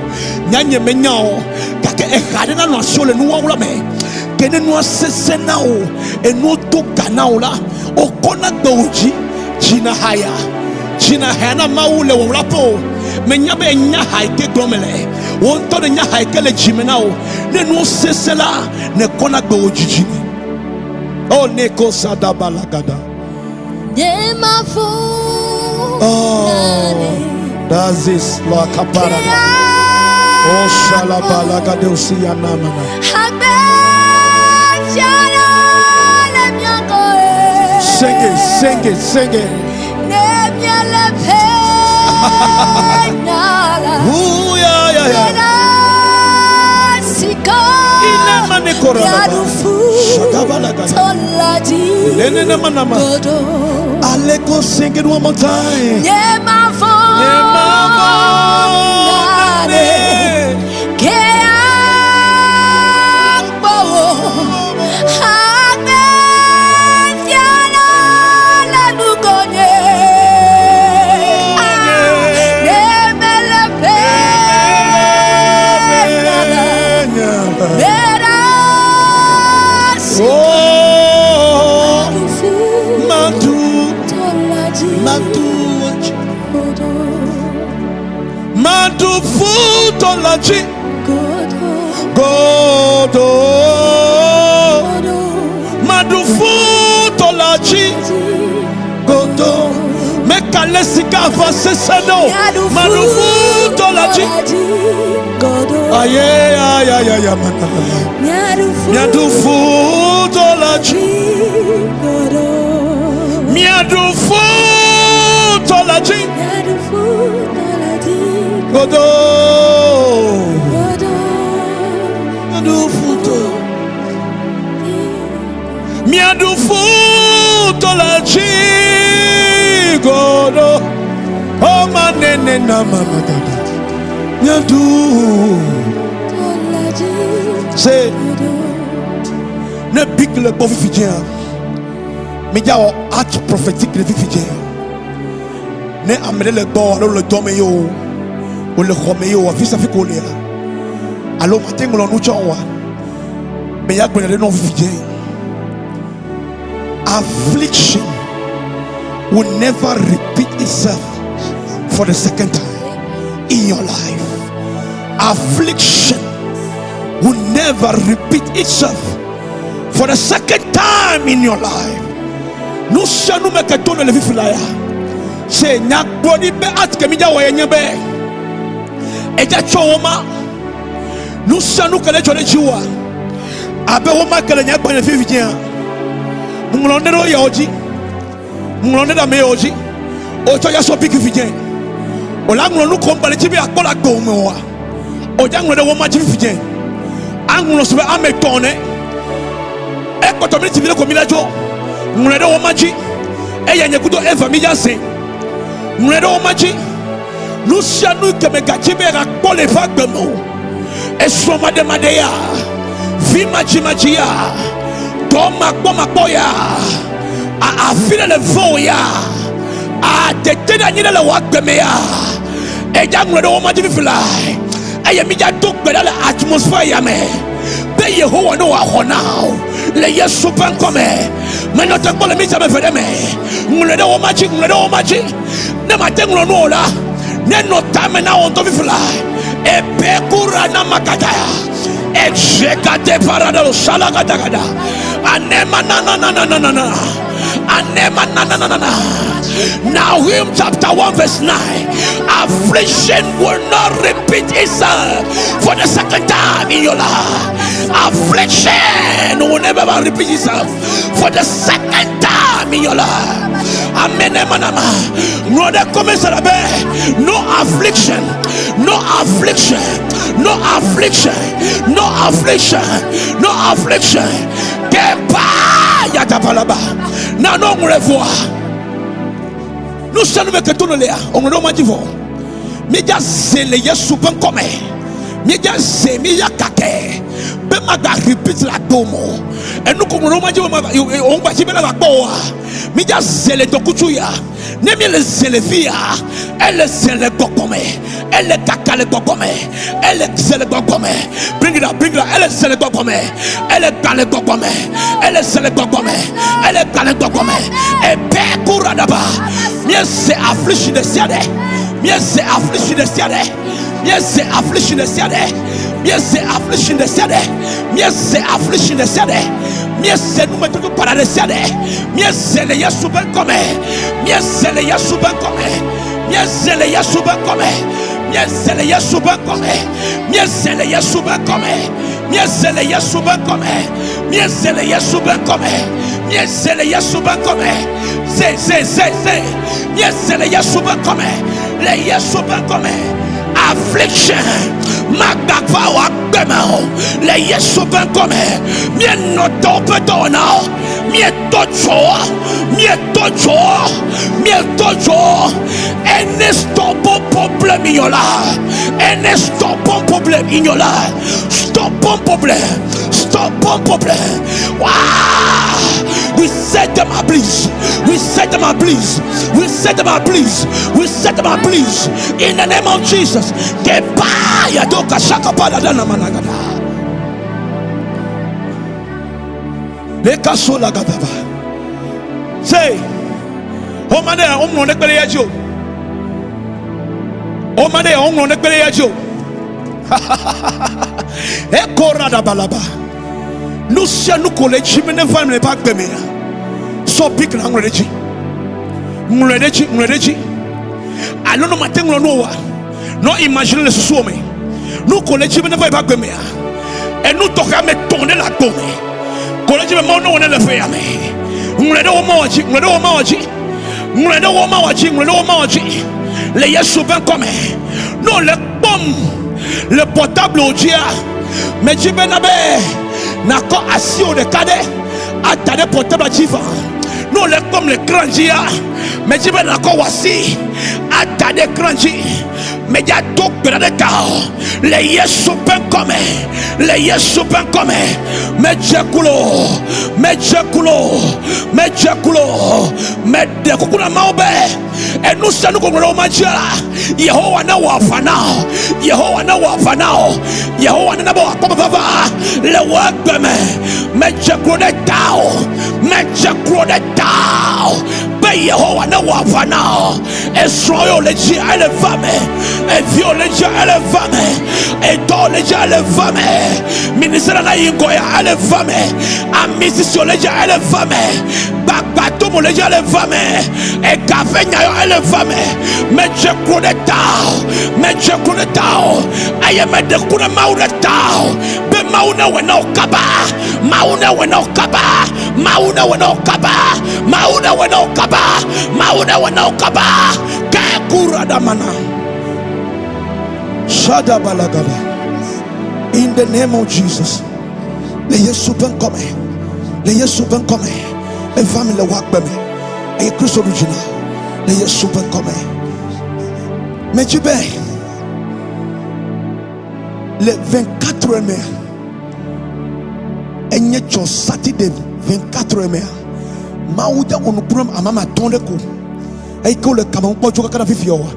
nyanye menya o gake eha ɖe nanɔ asiwò le nuwɔwlɔ me ke ne nua sesẽ na wo enuwo do ga na wo la wokɔna gbe wò dzi dzina haya dzina haya na Mawu le wɔwlɔ ƒe o menya be enya ha yi ke gblɔm le wò ŋutɔ ne nya ha yi ke le dzime na wo ne nuwo sesẽ la ne kɔna gbe wò dzidzi ne o ne ko sadabalagada. Oh, that's this la kapara. Oh, shalabalagade usiyanamana. Sing it, sing it, sing it. Ooh, yeah, yeah, yeah. Inemane koradaba. Shadabalagada. Lenene manama. Aleko, sing it one more time. Nyemavonane. Oh, Madu, Madu, Madu futolaji, Godo, Madu futolaji, Godo. Mekale sika avance seno, Madu futolaji. Aye, aye, aye, aye, Miadu futolaji, Miadu futolaji, Godo. Miadu futo. Miadu futolaji, Godo. Oh, mane Amene na managada. Nyadu. Se ne big le gbɔ fifi dzea, midza wɔ acte prophétique le fifi dzea. Ne ame ɖe le gbɔ alo le dɔ me ye o, wòle xɔ me ye o, afi sia afi ko wòlea, alo mate ŋlɔ nu tsɔ oa, meya gblɔ nya ɖe nɔ fifi dze. Affliction will never repeat itself for the second time in your life. Affliction will never repeat itself for the second time in your life. Nu sia nu me ke to ne le fifi la ya. Se nyagblɔɖi be atike mi dza wɔ ye nye be edza tsɔ wo ma. Nu sia nu ke le dzɔ ɖe dzi woa abe wo ma ke le nye agbalẽ fifi dzia. Ŋlɔ ne ɖe yawo dzi. Ŋlɔ ne ɖe ame yawo dzi. Wotsɔ ya sɔ biki fi dze. Wòle aŋlɔ nu kom gbalẽ dzi be akpɔ le agbe me oa. Wòdze aŋlɔ ɖe wo ma dzi fifi dze. Aŋlɔ si be ame tɔn ne. Ekpɔtɔ mi ti vi ɖe ko mi la dzo. Ŋlɔe ɖe wo ma dzi. Eya nye kudo Eva mi dza se. Ŋlɔe ɖe wo ma dzi. Nu sia nu ke megadzi be yeakpɔ le eƒe agbe me o. Esrɔ̃ maɖemaɖe ya, vi madzimadzi ya, dɔ makpɔmakpɔ ya, afi ɖe le vewò ya, atete ɖe anyi ɖe le wò agbe me ya. Edza ŋlɔ ɖe wo ma dzi fifi la, eye mídza do gbe ɖa le atmosphere ya me be Yehowa ne wòaxɔ na wò le Yesu ƒe ŋkɔ me. Menɔ te kpɔ le mídza me ve ɖe me. Ŋlɔe ɖe wo ma dzi, ŋlɔe ɖe wo ma dzi. Ne mate ŋlɔ nu o la, nenɔ tame na wò ŋutɔ fifi la. Ebekura na makataya. Edzekate parada salakatagada. Anema na na na na na na na. Anema na na na na na. Nahum chapter 1 verse 9. Affliction will not repeat itself for the second time in your life. Affliction will never repeat itself for the second time in your life. Amen. No other comments No affliction, no affliction, no affliction, no affliction, no affliction. Kepa yadapalaba. Na no ngrevoa. Nu sia nu me ke to no lea, oŋlɔ ɖe wo ma dzi vɔ. Míedza ze le Yesu ƒe ŋkɔ me. Míedza ze míeya kake be maga repeat le agbe me o. Enu ko ŋlɔ ɖe wo ma dzi be ma wo ŋgba dzi be na va kpɔ oa. Míedza ze le dɔkutsu ya. Ne míele ze le fi ya, ele ze le gbɔgbɔ me. Ele kaka le gbɔgbɔ me. Ele ze le gbɔgbɔ me. Bring it up, bring it up. Ele ze le gbɔgbɔ me. Ele gba le gbɔgbɔ me. Ele ze le gbɔgbɔ me. Ele gba le gbɔgbɔ me. Ebe kuradaba. Míeze affliction ɖe sia ɖe. Míeze affliction ɖe sia ɖe. Míeze affliction ɖe sia ɖe. Míeze affliction ɖe sia ɖe. Míeze affliction ɖe sia ɖe. Míeze numetoto baɖa ɖe sia ɖe. Míeze le Yesu ƒe ŋkɔ me. Míeze le Yesu ƒe ŋkɔ me. Míeze le Yesu ƒe ŋkɔ me. Míeze le Yesu ƒe ŋkɔ me. Míeze le Yesu ƒe ŋkɔ me. Míeze le Yesu ƒe ŋkɔ me. Míeze le Yesu ƒe ŋkɔ me. Míeze le Yesu ƒe ŋkɔ me. Ze ze ze ze. Míeze le Yesu ƒe ŋkɔ me. Le Yesu ƒe ŋkɔ me. Affliction magbagba wò agbe me o. Le Yesu ƒe ŋkɔ me. Míenɔ tɔwo ƒe dɔwɔnawo. Míetɔ dzo. Míetɔ dzo. Míetɔ dzo. Any stubborn problem in your life. Any stubborn problem in your life. Stubborn problem. Stubborn problem. Wow. We set them ablaze. We set them ablaze. We set them ablaze. We set them ablaze. In the name of Jesus. Kebaya doka shaka pada dana managada. Leka sola gadaba. Say, Omane omno ne kpele ya dzi o. Omane omno ne kpele ya dzi o. Ekora da balaba. Nu sia nu ko le dzi me ne va me le ƒe agbe mea. Sɔ bik na ŋlɔ ɖe dzi. Ŋlɔe ɖe dzi, ŋlɔe ɖe dzi. Alo ne mate ŋlɔ nu oa, nɔ imagine le susuwò me. Nu ko le dzi me ne va ƒe agbe mea. Enu tɔxɛ ame tɔn ɖe le agbo me. Ko le dzi me Mawu ne wɔ ne le ƒe ya me. Ŋlɔe ɖe wo mawɔ dzi, ŋlɔe ɖe wo mawɔ dzi. Ŋlɔe ɖe wo mawɔ dzi, ŋlɔe ɖe wo mawɔ dzi. Le Yesu ƒe ŋkɔ me. Ne wòle kpɔm le portable dzia, medzi bena be nakɔ asiwò ɖeka ɖe ada ɖe portable dzi va. Ne wòle kpɔm le écran dzia, medzi be nakɔ wò asi Ada ɖe écran dzi. Medza do gbe ɖa ɖe ta o. Le Yesu ƒe ŋkɔ me. Le Yesu ƒe ŋkɔ me. Medze klo. Medze klo. Medze klo. Meɖe kuku na Mawu be enu sia nu ko ŋlɔ ɖe wo ma dzia la, Yehowa ne wɔ aʋa na wò. Yehowa ne wɔ aʋa na wò. Yehowa nena be wòakpɔ mevava le wò egbe me. Medze klo ɖe tawò. Medze klo ɖe tawò be Yehowa ne wɔ aʋa na wò. Esrɔ̃ yio le dzi ele va me. Eviwo le dzi ele va me. Edɔwo le dzi ele va me. Ministère na yi ŋgɔ ya ele va me. Ami sisi le dzi ele va me. Gbagbadomo le dzi ele va me. Ega ƒe nya yɔ ele va me. Medze klo ɖe tawò. Medze klo ɖe tawò. Eye meɖe ku ɖe Mawu ɖe tawò be Mawu ne wɔe na wò kaba. Mawu ne wɔe na wò kaba. Mawu ne wɔe na wò kaba. Mawu ne wɔe na wò kaba. Mawu ne wɔe na wò kaba. Ke kura damana. Shada balagada. In the name of Jesus. Le Yesu ƒe ŋkɔ me. Le Yesu ƒe ŋkɔ me. Eva me le wò agbe me. Eye Kristo ɖu dzi na wò. Le Yesu ƒe ŋkɔ me. Medzi be le 24 mea enye tsɔ Saturday 24 mea Mawu de wò nukunu ame ame atɔ̃ ɖe ko eyi ke wole kame kpɔ tso kaka na fifia oa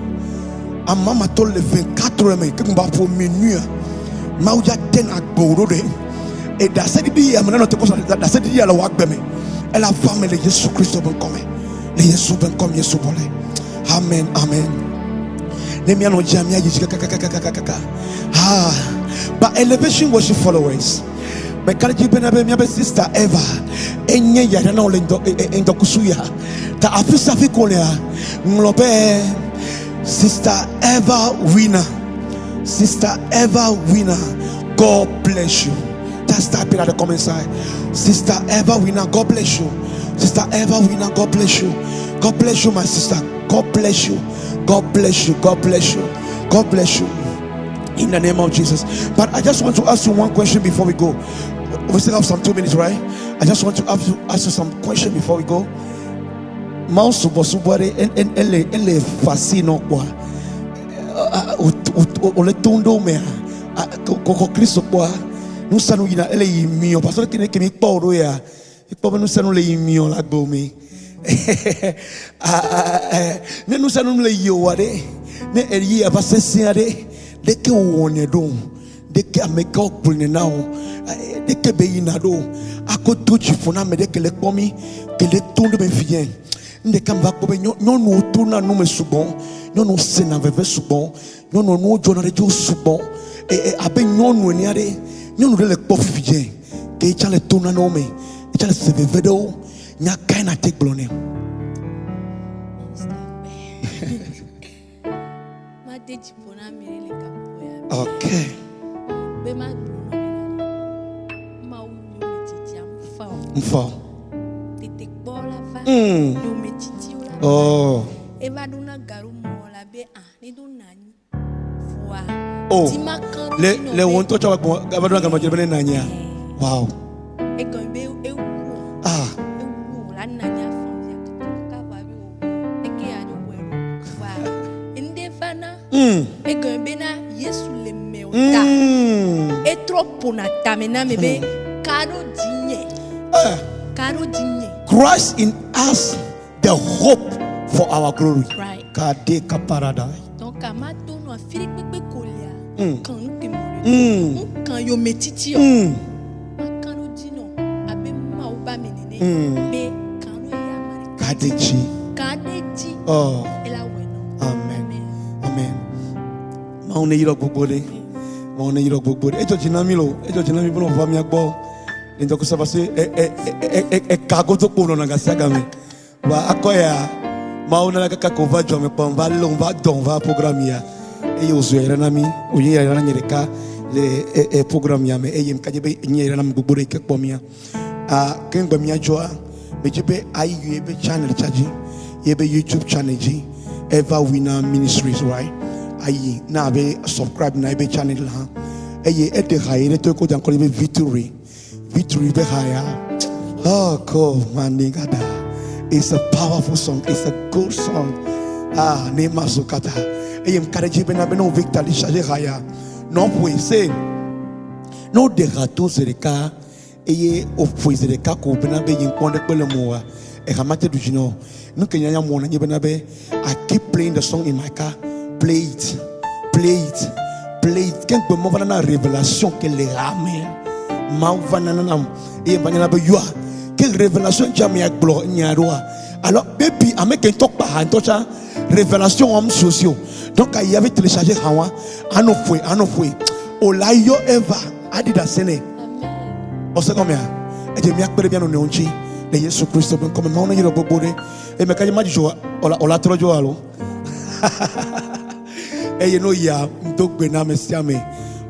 ame ame atɔ̃ le 24 me ke ŋgba ƒo minuia Mawu dza te na agbe wò ɖo ɖe eɖaseɖiɖi ya me nenɔ te kpɔ ɖaseɖiɖi ya le wò agbe me ela va me le Yesu Kristo ƒe ŋkɔ me le Yesu ƒe ŋkɔ me Yesu bɔ le amen amen ne mianɔ dzia miayi dzi kakakakakakaka ha but elevation worship followers meka ɖe dzi bena be míabe sister Eva enye yayra na wò le ŋdɔ ŋdɔkusu ya ta afi sia afi ko lea ŋlɔ be sister Eva winner sister Eva winner God bless you just type it at the comment side sister Eva winner God bless you sister Eva winner God bless you God bless you my sister God bless you God bless you God bless you God bless you in the name of Jesus. But I just want to ask you one question before we go. We still have some 2 minutes, right? I just want to ask you, ask you some question before we go. Mawu subɔsubɔ ɖe ele ele facile nɔ kpɔa wòle to ɖo mea kɔkɔ Kristo kpɔa nusanu yina ele yi miɔ parce que ne kemi kpɔ ɖo ya ekpɔ be nusanu le yi miɔ le agbe me ne nusanu le yi oa ɖe ne eyi ava sesẽ aɖe ɖeke wòwɔnɛ ɖo ɖeke ame kawo gblɔnɛ na wò ɖeke be yina ɖo akɔ do dzi ƒo na ame ɖe ke le kpɔ mi ke le to ɖe me fi yɛ nu ɖeka me va kpɔ be nyɔnuwo tona nu me sugbɔ nyɔnuwo sena veve sugbɔ nyɔnuwo nuwo dzɔna ɖe dzi wo sugbɔ abe nyɔnu ene aɖe nyɔnu ɖe le kpɔ fifi dze ke etsa le to nanewo me etsa le se veve ɖewo nya kae nate gblɔ nɛ. Made dzi ƒo na ame ɖe le gaƒoƒo ya me. Okay. Be magblɔ na bena Mawu yometitiam fa o. Mfa o. Tetekpɔ la va. Yometitiwo la va. Oh. Eva ɖo na gaɖomɔ la be ah ne do na anyi. Voa. Oh. Dima kan Le le wo ŋutɔ tsɔ va gbɔ va ɖo na gamɔ dze be ne na anyia. Wow. Egɔme be ewu o. Ah. Ewu o la na anyi afɔ via kaka va be o. Eke ya ɖo wɔe ɖo. Voa. Ŋɖe va na. Egɔme bena Yesu le mewò ta. Etrɔ ƒona tame na me be ka ɖo dzinye. Eh. Ka ɖo dzinye. Christ in us the hope for our glory. Right. Kade kaparadai. Donc ama to nɔ afi ɖe kpekpe kolia. Kan nu ke mɔ ɖe. Kan yometiti o. Ma kan ɖo dzi nɔ abe Mawu ba me nene. Be kan ɖo ya ma ɖe. Kade dzi. Ka ɖe dzi. Oh. Ela wɔe nɔ. Amen. Amen. Mawu ne yrɔ gbogbo ɖe. Mawu ne yrɔ gbogbo ɖe. Edzɔ dzi na mi lo. Edzɔ dzi na mi be nɔ va mia gbɔ. Le ŋdɔkusa parce que eka godo kpo nɔna gasiagame. Va akɔ ya Mawu nana kaka ko va dzɔ me kpɔm va lom va dɔm va program ya eye wòzu yayra na mi wònye yayra na nye ɖeka le program ya me eye meka dze be nye yayra na ame gbogbo ɖe yi ke kpɔ mia. Ah, ke ŋgbe mia dzɔa medzi be ayi yebe channel tsa dzi yebe YouTube channel dzi Eva Winner Ministries right ayi na abe subscribe na yebe channel hã eye eɖe ha yi ɖe to ko da ŋkɔ be Victory Victory be ha ya oh cool man nigga it's a powerful song it's a good song. Ah, ne mazokata. Eye mka ɖe dzi bena be ne wo Victor li charge ha ya. Nɔ ƒoe se. Ne woɖe ha to zi ɖeka eye woƒoe zi ɖeka ko bena be yi ŋkpɔ ɖe kpe le mo wa, eha mate ɖu dzi na o. Nu ke nyanya mɔ na nye bena be I keep playing the song in my car. Play it, play it, play it. Ke ŋgbe mɔ va nana révélation ke le ha me. Mawu va nana nam eye va nyana be yɔa. Ke révélation dza mea gblɔ nya ɖoa. Alors baby ame ke ŋutɔ kpa ha ŋutɔ tsã révélation wɔm sosi o. Donc ayi hafi télécharger ha wa anɔ ƒoe anɔ ƒoe. O la yɔ Eva aɖi ɖase nɛ. Amen. Ɔse gɔmea edze míakpe ɖe mía nɔnɔewo ŋuti le Yesu Kristo ƒe ŋkɔme. Mawu ne yrɔ gbogbo ɖe. Eye meka dzi madzudzɔ ɔla ɔla trɔ dzo alo. Eye no yia ŋdo gbe na ame sia ame,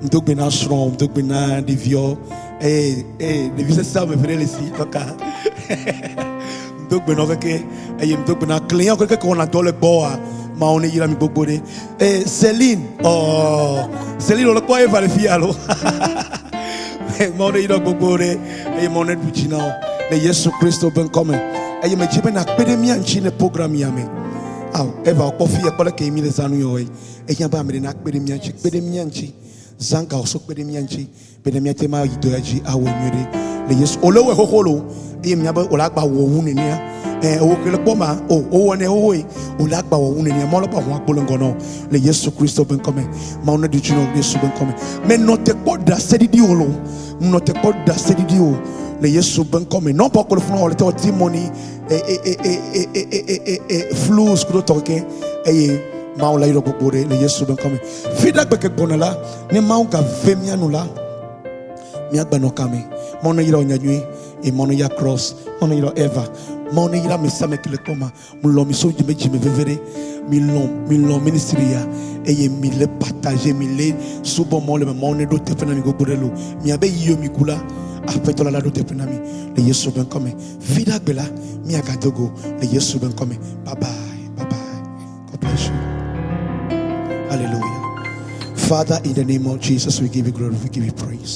ŋdo gbe na srɔ̃, ŋdo gbe na ɖeviwo. Eye eye ɖevi sesẽ ame eve ɖe le si tɔka. Ŋdo gbe na wo keke eye ŋdo gbe na client keke ke wɔna dɔ le gbɔwoa. Mawu ne yra mi gbogbo ɖe. Eye Celine, ɔɔ Celine wòle kpɔ Eva le fi alo. Mawu ne yra gbogbo ɖe eye Mawu ne ɖu dzi na wo le Yesu Kristo ƒe ŋkɔme. Eye medzi be nakpe ɖe mía ŋuti le program ya me. Ao, Eva wòkpɔ fi ekpɔ leke mi le zãnu yɔ ye. Ehiã be ame ɖe nakpe ɖe mía ŋuti, kpe ɖe mía ŋuti. Zã ga wòsɔ kpe ɖe mía ŋuti be ne míate ma yi dɔ ya dzi awɔe nyuie ɖe le Yesu. Wòle wɔe xoxo lo eye mía be wòle agba wɔ wu nenea. Ɛ wò ke le kpɔ ma o wowɔ nɛ xoxo ye wòle agba wɔ wu nenea. Mawu le kpɔ ahua kpo le ŋgɔ na wò le Yesu Kristo ƒe ŋkɔme. Mawu ne ɖu dzi na wò le Yesu ƒe ŋkɔme. Menɔ te kpɔ ɖaseɖiɖi o lo. Menɔ te kpɔ ɖaseɖiɖi o le Yesu ƒe ŋkɔme. Nɔnpa ko le funu wòle te wɔ timɔni e e e e e e e e e e flus kudo tɔ keke eye Mawu la yrɔ gbogbo ɖe le Yesu ƒe ŋkɔme. Fi ɖe gbe ke gbɔna la, ne Mawu gave mía nu la, míagbanɔ kame. Mawu ne yra wò nyanyui eye Mawu ne yra Cross, Mawu ne yra Eva, Mawu ne yra ame sia ame ke le kpɔ ma. Melɔ̃ mi so dzime dzime veve ɖe. Milɔ̃ milɔ̃ ministry ya eye mi le partager, mi le subɔ Mawu le me. Mawu ne ɖo teƒe na mi gbogbo ɖe lo. Miabe yiwo mi ku la, Aƒetɔ la la ɖo teƒe na mi le Yesu ƒe ŋkɔme. Fi ɖe agbe la, míagado go le Yesu ƒe ŋkɔme. Bye bye, bye bye. God bless you. Hallelujah. Father, in the name of Jesus, we give you glory, we give you praise.